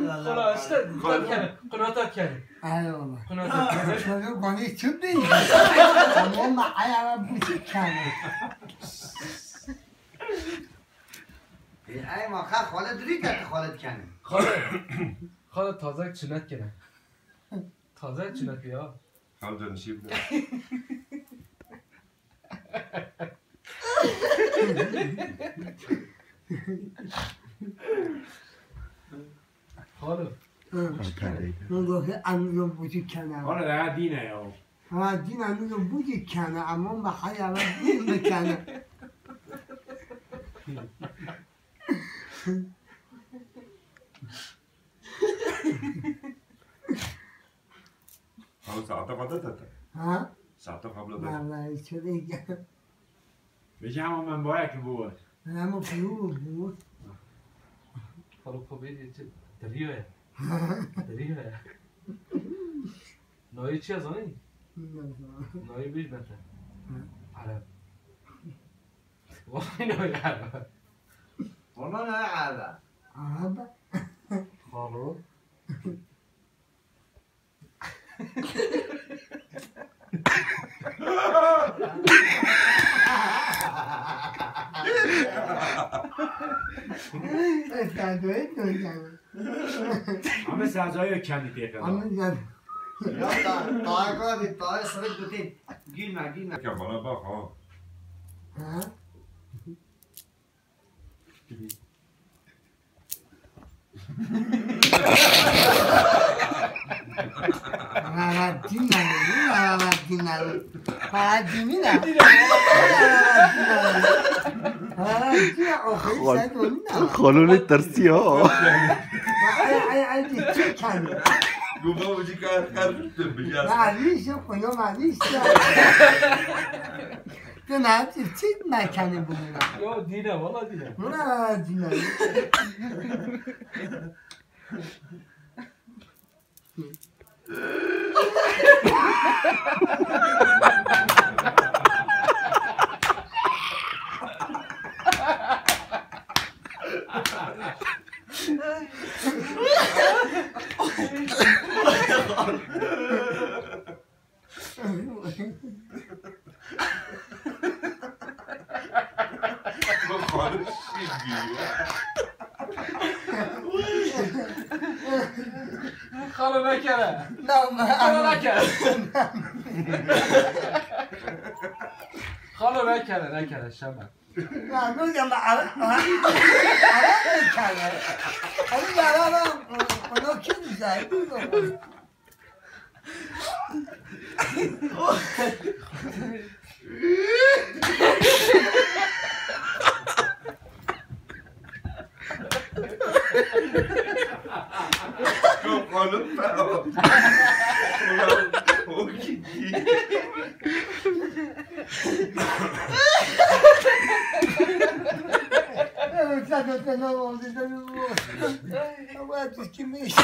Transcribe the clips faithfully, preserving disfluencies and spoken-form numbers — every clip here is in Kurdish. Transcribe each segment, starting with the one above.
Xala, işte, Xala. Kenê, qunata kenê. Eyvallah. Qunata kenê. Çocuk bana kim değil? Ama ayağına buçuk kenê. E, ay ma, xa, xale dirî ke xale dikenê. Xale, xale taze çinet kenê. Taze çinet ya. Xal canişî bide. Xalo. Hı. Min gotiye em yo bucî kene. Xalo, ya dîne ya. Ha, dîne min yo bucî kene, ama me haya me dîn bikene. Ama saate xwe de tete. Ha? Saate xwe bile de. Vallahi, çöre gel. Bêje hema me boyekî bû. Hema pîrû bû. Xalo xwe bêje çi? Dirî we. Dirî we. Nayê çi ye zanî? Nazanim. Nayê bêj me te. Hı. Ereb. Vallahi nayê ereb. Vallahi nayê ereb. Ereb. Xalo. Ama sazayı kendi pekala. Ama sen Ya ta, ta kadi, ta sırık gutî. Gülme, gülme. Ya bana bak ha. Ha? Rara dîna, rara dîna. Rara dîna. Rara dîna, o Xal-, sen de oyna. Xalûlê tersî ha. Ay, ay, ay, ay, çek kendini. Guma ucu kar, kar tuttum, bileceğiz. Maviş yok, koyu maviş ya. Tu ne yaptın? Çek mekanı bununla. Yo, dîne, valla dîne. Buna dîne. Xalo nekere. Xalo nekere. Xalo nekere, nekere, şeme. Ya, ne zaman ara, ara, ara nekere. Abi ya, ara, ara, bunu kim güzel? Yok oğlum, ben o. Ulan, o gitti. Evet, sen de sen oldu, sen oldu. Ama biz kimiz?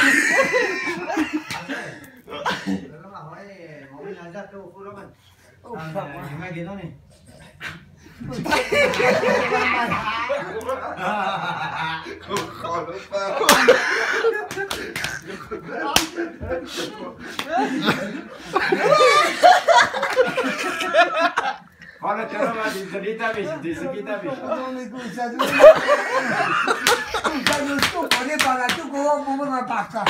Xalo, te re ve dîzikî te bêjî, dîzikî te bêjî. Xalo, ne goşa dû. Goşa dû, tu xwedê bana, tu gova bû bana baxta.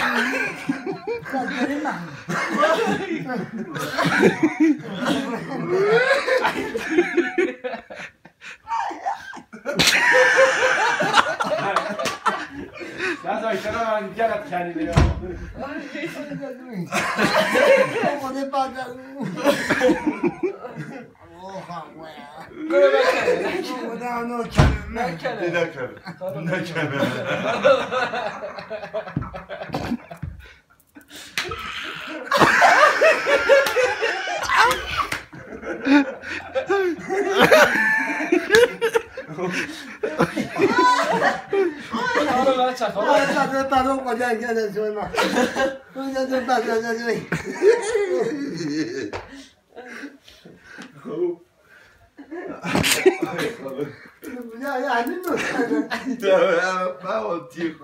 Xalo, gerê me. Gaza, şuna ben gel at kendini ya. Xwedê bana. Oha, we. Kere ben kere. Oha, no kere. Ben kere. Ne kere? Ne kere? Xalo, ben çak, xalo. Ay, çak, ben o kadar gene söyleme. Öyle de ben, öyle de. Ya, ya, ne diyorsun? Ya, ya, ben o tip.